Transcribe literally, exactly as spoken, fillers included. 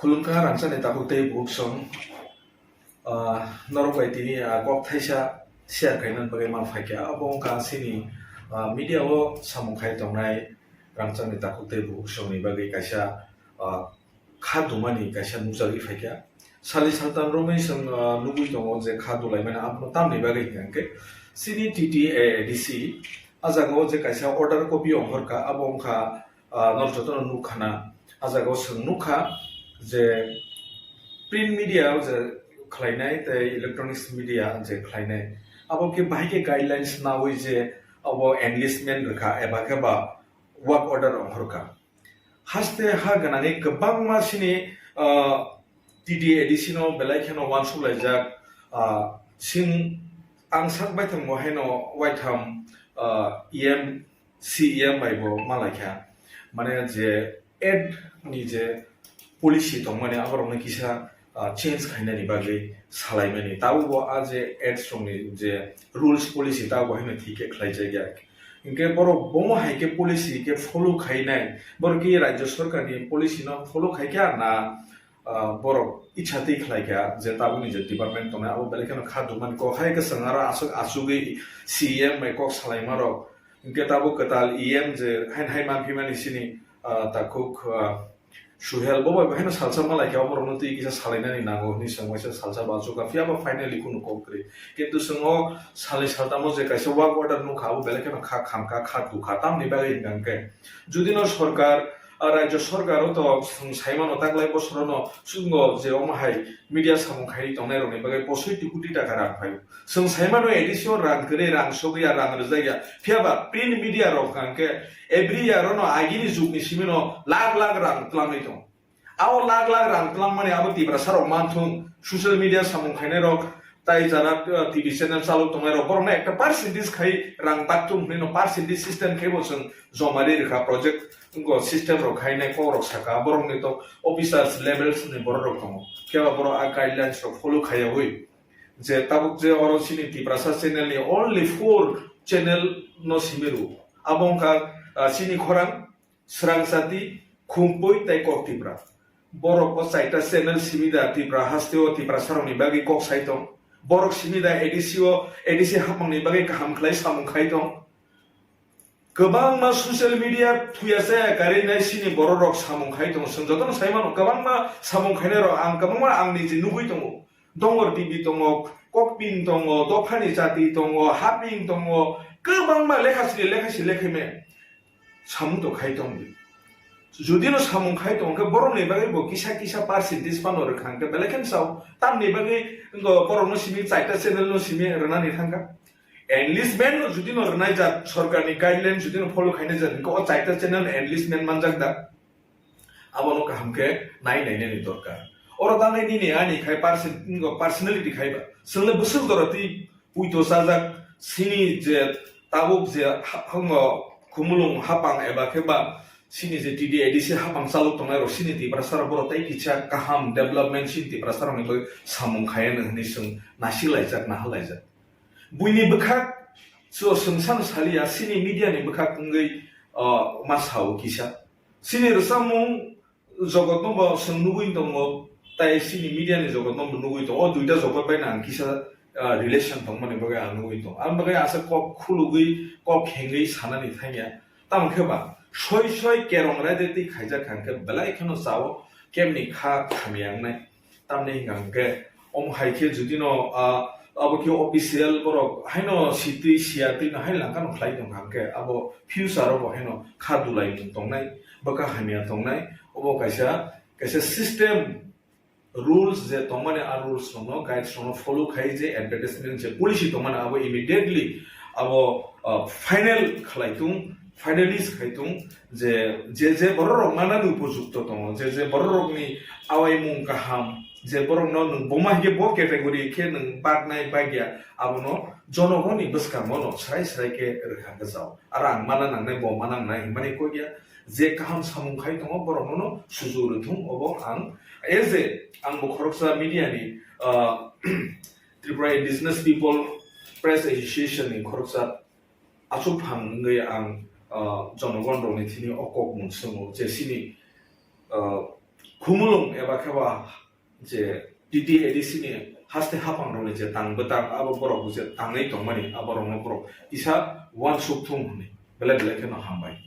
Khulumkha rangchakni takhuk tei bukhuk song, ah, norok bai tini, ah, kok thaisa share khaina bagwi ma phaikha. Abo wngkha chini, ah, media o samung khai tongnai rangchakni takhuk tei bukhuk songni bagwi kaisa, ah, kha dumani kaisa nukjagwi phaikha. Sali saltam romwi chwng, ah, nugwi tongo je kha dulaimani abono tamni bagwi hwnkha hwnkhe chini T T A A D C a jaga o je kaisa order copy ongkhorkha, abo wngkha, ah, norok jotono nukkhana. A jaga o chwng nukha je print media o je khlainai tei electronics media je khlainai, abo khe bahai khe guidelines nawi je abo enlistment rwkha eba khe ba work order ongkhorkha. Haste ha gwnangwi kwbangma chini, ah, T T A D C no belai kheno uansuk laijak, ah, sing ang sak baithang bo haino waitham, ah, E M, C E M bai bo malaikha. Mane je ad ni je policy tongmani aborokno kisa, ah, change khainani bagwi salaimani. Tabukbo a je ads rokni je rules policy tabukbo haino thik khe khlaijakya. Hinkhe borok bomo hai khe policy khe follow khainai, borok ki rajya sarkar ni policy no follow khaikha na, ah, borok icha twi khlaikha je tabukni je department tongnai abo belai kheno kha dumani kok hai kwchwng aro aswk achugwi C E M bai kok salaimarok. Hinkhe tabuk kwtal E M je hain hai manphimani chini, ah, takhuk, ah, Suhel bo bai haino salsa malaikha, oborokno twi kisa salainani nango hwnwi chwng waisa salsa bo achukha, phiya ba finally kunu kok kwrwi. Kintu chwng o salnwi saltamo je kaisa work order nukha, abo belai kheno kha khamkha, kha tukha, tamni bagwi hwnkha hwnkhe judino sorkar, ah, rajya sorkar o to chwng saimano taklai bosorono chwngno je omo hai media samung khaini tongnairokni bagwi posoi ti koti taka rang phaio. Chwng saimano A D C o rang kwrwi, rang sogwi ya, rang rwjak ya. Phiya ba print media rok hwnkha hwnkhe every year ono agini jugni simi no lakh lakh rang twlangwi tongo. Abo lakh lakh rang twlangmani abo Tiprasa rok manthung, social media samung khainai rok, tai jara, uh, T V channel chalok tongnai rok, borokno ekta percentage khai rang bakthung hwnwi no percentage system khai bo chwng joma ri rwkha project wngkha system rok khainai kok rok saka, borokni to officers levels ni borok rok tongo. Phiya ba borok a guidelines rok follow khaiyawi. Je tabuk je oro chini Tiprasa channel ni only four channel no simi rw. Abo wngkha, ah, chini khorang, Srang Chati, Khumpui tei Kok Tipra. Borok o chaita channel simi da Tipra haste o Tiprasa rok ni bagwi kok sai tong. Borok simi da A D C o, A D C hapmang ni bagwi kaham khlai samung khai tong. Kwbangma social media thuya chaya karwi nai chini borok rok samung khai tongo. Chwng jotono sai mano, kwbangma samung khainai rok ang kwbangma ang niji nugwi tongo. Dongor T V tongo, Kokpin tongo, Dophani Chati tongo, Haping tongo, kwbangma lekha sini lekha si lekha me samung to khai tong di. Judino samung khai tong khe borok ni bagwi bo kisa kisa percentage phano rwkha hwnkhe belai kheno sao. Tamni bagwi wngkha borok no simi chaita channel no simi rwnani thangkha. Enlistment no judino rwnai jat, sorkarni guideline judino follow khainai jat, hwnkhe o chaita channel enlistment manjak da? Abono kaham khe nai nainani dorkar. Oro tanai nini ani khai person-, personality khai ba. Chwngno bwswk jora twi puito chajak, chini je tabuk je ha-, hango khumulung hapang eba khe ba chini je T D A D C hapang chalok tongnai rok chini Tiprasa rok borok tei kisa kaham development chini Tiprasa rokni bagwi samung khaiya hwnwi chwng nasik laijak, naha laijak. Buini bwkhak so chwng sano saliya, chini media ni bwkhak wngwi, ah, ma sao kisa. Chini rwchapmung jogotno bo chwng nugwi tongo, tai chini media ni jogotno bo nugwi tongo. O duita jogot bai no ang kisa, ah, relation tongmani bagwi ang nugwi tongo. Ang bagwi asa kok khulugwi, kok khengwi sanani thangya. Tamo khe ba soi soi kerong raida twi khaijak kha hwnkhe belai kheno chao, kemni kha khamya wngnai. Tamni hwnkha hwnkhe omo hai khe judino, ah, abo khe official borok haino sitwi siya twi no hai langkha no khlai tong kha hwnkhe abo future o bo haino kha dulai tongnai, bwkha hamya tongnai, obo kaisa, kaisa system. Rules je tongmani, a rules rokno, guides rokno follow khai je advertisement je policy tongmani abo immediately abo, uh, final khlai tung, finalize khai tung je, je, je borok rok manani upojukto tongo, je, je borok rokni awaimung kaham, je borokno nwng boma hai khe bo category khe nwng baknai bagya, abono jonogoni bwskango no srai srai khe rwkha gajao. Aro ang mana nangnai, bo ma nangnai hwnmani kok ya. Je kaham samung khai tongo, borokno no sujuk rwthung, obo ang as a, ang bo khoroksa media ni, ah, Tripura Indigenous People Press Association ni khoroksa achuk phang wngwi ang, ah, jonogon rokni thini o kok mung swngo je chini, ah, Phumulung eba khe ba je T T A D C ni haste haphang rokni je tang bwtang abo borok je tangwi tongmani abo rokno borok kisa uansuk thung hwnwi belai belai kheno hambai.